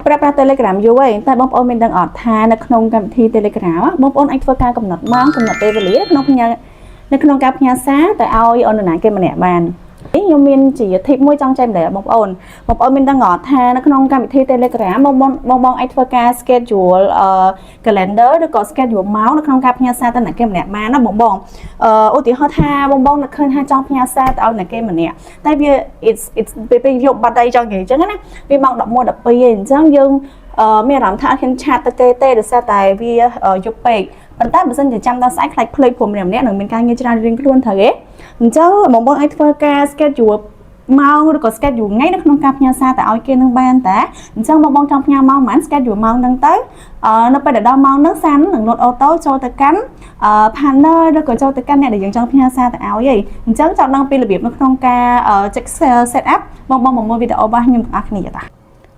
ប្រើប្រាស់ Telegram យូរហើយតែបងប្អូនមានដឹងអត់ថានៅក្នុងកម្មវិធី Telegram បងប្អូនអាចធ្វើការកំណត់ម៉ោងកំណត់ពេលវេលានៅក្នុងផ្ញើនៅក្នុងការផ្ញើសារទៅឲ្យអូននរណាគេម្នាក់បាននេះខ្ញុំមានជា tip មួយចង់ចែករំលែកដល់បងប្អូនបងប្អូនមានដឹងអត់ថានៅក្នុងកម្មវិធី Telegram បងបងបងបងអាចធ្វើការ schedule calendar ឬក៏ schedule ម៉ោងនៅក្នុងការផ្ញើសារទៅអ្នកគេម្នាក់បានណាបងបងឧទាហរណ៍ថាបងបងនឹកឃើញថាចង់ផ្ញើសារទៅឲ្យអ្នកគេម្នាក់តែវា it's ពេលពេលយប់បាត់អីចង់និយាយអញ្ចឹងណាវាម៉ោង11 12ឯងអញ្ចឹងយើងមានអារម្មណ៍ថាអត់ហ៊ាន chat ទៅគេទេដោយសារតែវាយប់ពេកប៉ុន្តែបើសិនជាចាំដល់ស្អែកខ្លាចភ្លេចព្រោះម្នាក់ម្នាក់នឹងមានការងារច្រើនរៀងខ្លួនត្រូវទេអញ្ចឹងបងប្អូនអាចធ្វើការ schedule ម៉ោងឬក៏ schedule ថ្ងៃនៅក្នុងការផ្ញើសារទៅឲ្យគេនឹងបានតាអញ្ចឹងបងបងចង់ផ្ញើម៉ោងប៉ុន្មាន schedule ម៉ោងហ្នឹងទៅនៅពេលដែលដល់ម៉ោងហ្នឹងសារនឹងលោត auto ចូលទៅកាន់partner ឬក៏ចូលទៅកាន់អ្នកដែលយើងចង់ផ្ញើសារទៅឲ្យឯងអញ្ចឹងចង់ដឹងពីរបៀបនៅក្នុងការ check set up បងបងមកមើលវីដេអូរបស់ខ្ញុំទាំងអស់គ្នាតា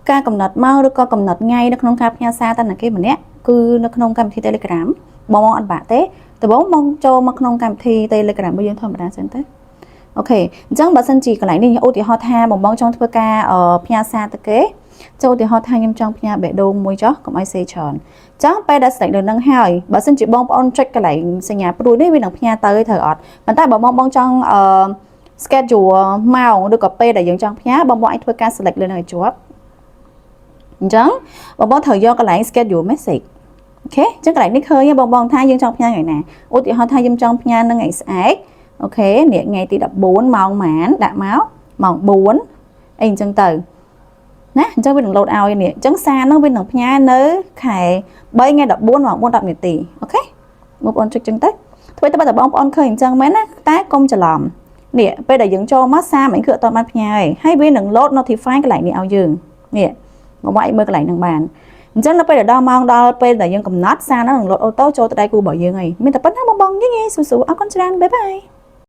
ការកំណត់ម៉ោងឬក៏កំណត់ថ្ងៃនៅក្នុងការផ្ញើសារទៅអ្នកគេម្នាក់គឺនៅក្នុងកម្មវិធី Telegram បងបងអត់បាក់ទេដំបូងបងចូលមកក្នុងកម្មវិធី Telegram របស់យើងធម្មតាសិនទៅ OK អញ្ចឹងបើសិនជាកន្លែងនេះឧទាហរណ៍ថាបងបងចង់ធ្វើការផ្ញើសារទៅគេចូលឧទាហរណ៍ថាខ្ញុំចង់ផ្ញើបេះដូងមួយចុះកុំឲ្យសេច្រើនអញ្ចឹងពេលដែល select លើនឹងហើយបើសិនជាបងប្អូនចុចកន្លែងសញ្ញាព្រួយនេះវានឹងផ្ញើទៅត្រូវអត់ប៉ុន្តែបើបងបងចង់អឺ schedule ម៉ោងឬក៏ពេលដែលយើងចង់ផ្ញើបងបងអាចធ្វើការ select លើនឹងឲ្យជាប់អញ្ចឹងបងបងត្រូវយកកន្លែង schedule message OK អញ្ចឹងកន្លែងនេះឃើញបងបងថាយើងចង់ផ្ញើថ្ងៃណាឧទាហរណ៍ថាយើងចង់ផ្ញើនឹងថ្ងៃស្អែក OK នេះថ្ងៃទី14ម៉ោងប៉ុន្មានដាក់មកម៉ោង4អីអញ្ចឹងទៅណាអញ្ចឹងវានឹងលោតឲ្យនេះអញ្ចឹងសារហ្នឹងវានឹងផ្ញើនៅខែ3ថ្ងៃ14ម៉ោង4 10នាទី OK បងប្អូនចុចអញ្ចឹងទៅធ្វើទៅបើបងប្អូនឃើញអញ្ចឹងមែនណាតែកុំច្រឡំនេះពេលដែលយើងចូលមកសារមិនគឺអត់បានផ្ញើទេហើយវានឹង load notify កន្លែងនេះឲ្យយើងនេះបងប្អូនអាចមើលកន្លែងហ្នឹងបានអញ្ចឹងនៅពេលដែលដល់ម៉ោងដល់ពេលដែលយើងកំណត់សារហ្នឹងនឹងលោត auto ចូលទៅដៃគូរបស់យើងហើយមានតែប៉ុណ្ណាបងបងងាយៗស៊ូៗអរគុណច្រើន bye bye.